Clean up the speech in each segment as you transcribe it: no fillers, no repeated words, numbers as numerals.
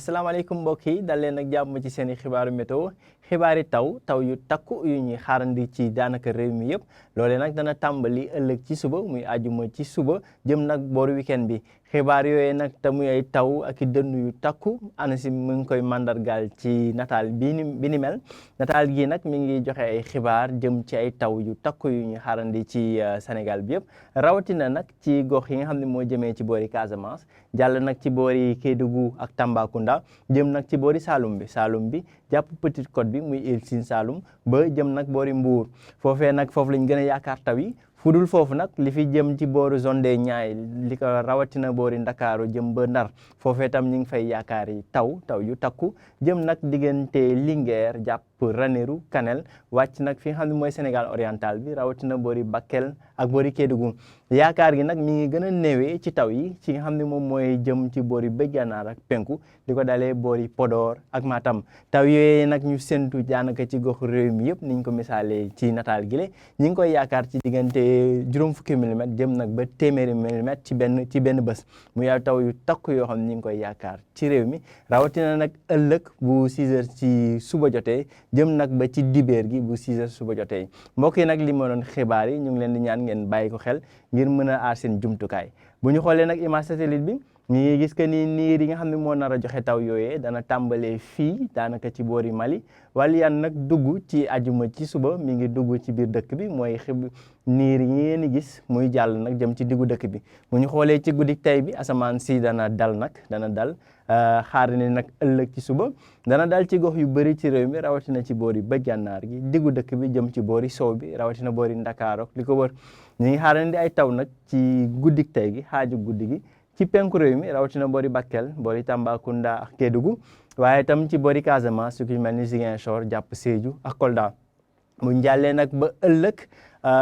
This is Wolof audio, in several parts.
asalaamaaleykum mbokk yi dal leen ak jàmm ci seen i xibaaru météo xibaari taw yu takku yu ñuy xaarandi ci daanaka réew mi yëpp loolee nag dana tàmbali ëllëg ci suba muy àjjuma ci suba jëm nag booru weekend bi xibaar yooyu nag te muy ay taw ak i dënn yu takku ANACIM mu ngi koy mandargaal ci nataal bi ni mel nataal gi nag mi ngi joxe ay xibaar jëm ci ay taw yu takku yu ñuy xaarandi ci Sénégal bi yëpp rawatina nag ci gox yi nga xam ne moo jëmee ci boori Casamance jàll nag ci boori Kédougou ak Tambacounda jëm nag ci boori Saloum bi jàpp Petite Côte bi muy Île Sine Saloum ba jëm nag boori Mbour foofee nag foofu lañ gën a yaakaar taw yi fudul foofu nag li fi jëm ci booru zone des Niayes li ko rawatina boori Ndakaaru jëm ba Ndar foofee tam ñu ngi fay yaakaar yi taw yu takku jëm nag diggante Linguère jàpp Ranérou Kanel wàcc nag fi nga xam ne mooy Sénégal oriental bi rawatina boori Bakel ak boori Kédougou yaakaar gi nag mi ngi gën a néewee ci taw yi ci nga xam ne moom mooy jëm ci boori bëj gànnaar ak penku di ko dalee boori Podor ak Matam taw yooyu nag ñu séntu daanaka ci gox réew mi yëpp niñ ko misaalee ci nataal gi le ñi ngi koy yaakaar ci diggante juróom fukki millimètres jëm nag ba téeméeri millimètres ci benn bés muy ay taw yu takku yoo xam ne ñi ngi koy yaakaar ci réew mi rawatina nag ëllëg bu 6 heures ci suba jotee jëm nag ba ci dibeer gi bu 6 heures suba jotee mbokk yi nag li ma doon xibaar yi ñu ngi leen di ñaan ngeen bàyyi ko xel ngir mën a aar seen jumtukaay bu ñu xoolee nag image satellite bi ñu ngi gis que ni niir yi nga xam ne moo nar a joxe taw yooyee dana tàmbalee fii daanaka ci boori Mali Waliyaan nag dugg ci ajuma ci suba mi ngi dugg ci biir dëkk bi mooy niir yi ngeen di gis muy jàll nag jëm ci diggu dëkk bi bu ñu xoolee ci guddi tey bi asamaan si dana dal xaar ne nag ëllëg ci suba dana dal ci gox yu bëri ci réew mi rawatina ci boori bëj gànnaar gi diggu dëkk bi jëm ci boori sow bi rawatina boori Ndakaaru li ko wër ñu ngi xaarandi ay taw nag ci guddi tey gi xaaju guddi gi ci penku réew mi rawatina boori Bakel boori Tambacounda ak Kédougou waaye tam ci boori Casamance su ki mel ni Ziguinchor jàpp Sédhiou ak Kolda mu njàllee nag ba ëllëg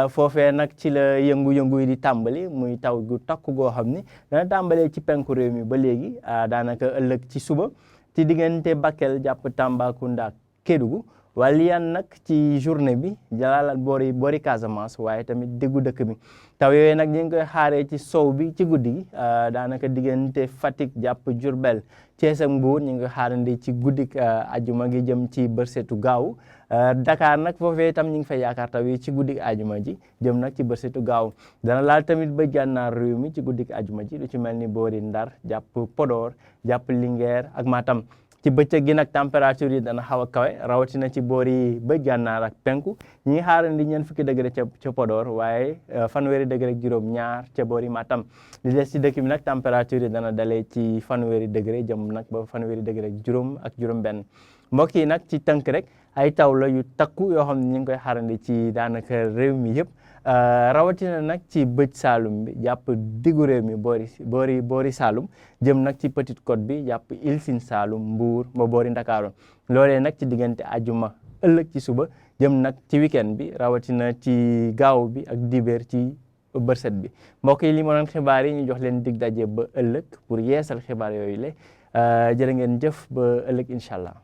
foofee nag ci la yëngu-yëngu yi di tàmbali muy taw gu takku goo xam ni dana tàmbalee ci penku réew mi ba léegi daanaka ëllëg ci suba ci diggante Bakel jàpp Tambacounda ak Kédougou Waliyaan nag ci journée bi jalaal boori Casamance waaye tamit diggu dëkk bi taw yooyu nag ñu ngi koy xaaree ci sow bi ci guddi gi daanaka diggante Fatick jàpp Diourbel Thiès ak Mbour ñu ngi koy xaarandi ci guddi ajuma gi jëm ci bërsetu gaaw Dakar nag foofee itam ñu ngi fay yaakaar taw yi ci guddi ajuma ji jëm nag ci bërsetu gaaw dana laal tamit ba gànnaar réew mi ci guddi ajuma ji lu ci mel ni boori Ndar jàpp Podor jàpp Linguère ak Matam ci bëccëg gi nag température yi dana xaw a kawe rawatina ci boori bëj gànnaar ak penku ñi ngi xaarandi ñeent fukki degré ca Podor waaye fanweeri degré ak juróom ñaar ca boori Matam li des ci dëkk bi nag température yi dana dalee ci fanweeri degré jëm nag ba fanweeri degré ak juróom benn mbokk yi nag ci tënk rek ay taw la yu takku yoo xam ne ñu ngi koy xaarandi ci daanaka réew mi yëpp rawatina nag ci bëj Saloum bi jàpp diggu réew mi boori Saloum jëm nag ci Petite Côte bi jàpp Île Sine Saloum Mbour ba boori Ndakaaru loolee nag ci diggante ajuma ëllëg ci suba jëm nag ci weekend bi rawatina ci gaaw bi ak dibeer ci bërset bi mbokk yi li ma doon xibaar yi ñu jox leen dig daje ba ëllëg pour yeesal xibaar yooyu le jërë ngeen jëf ba ëllëg incha allah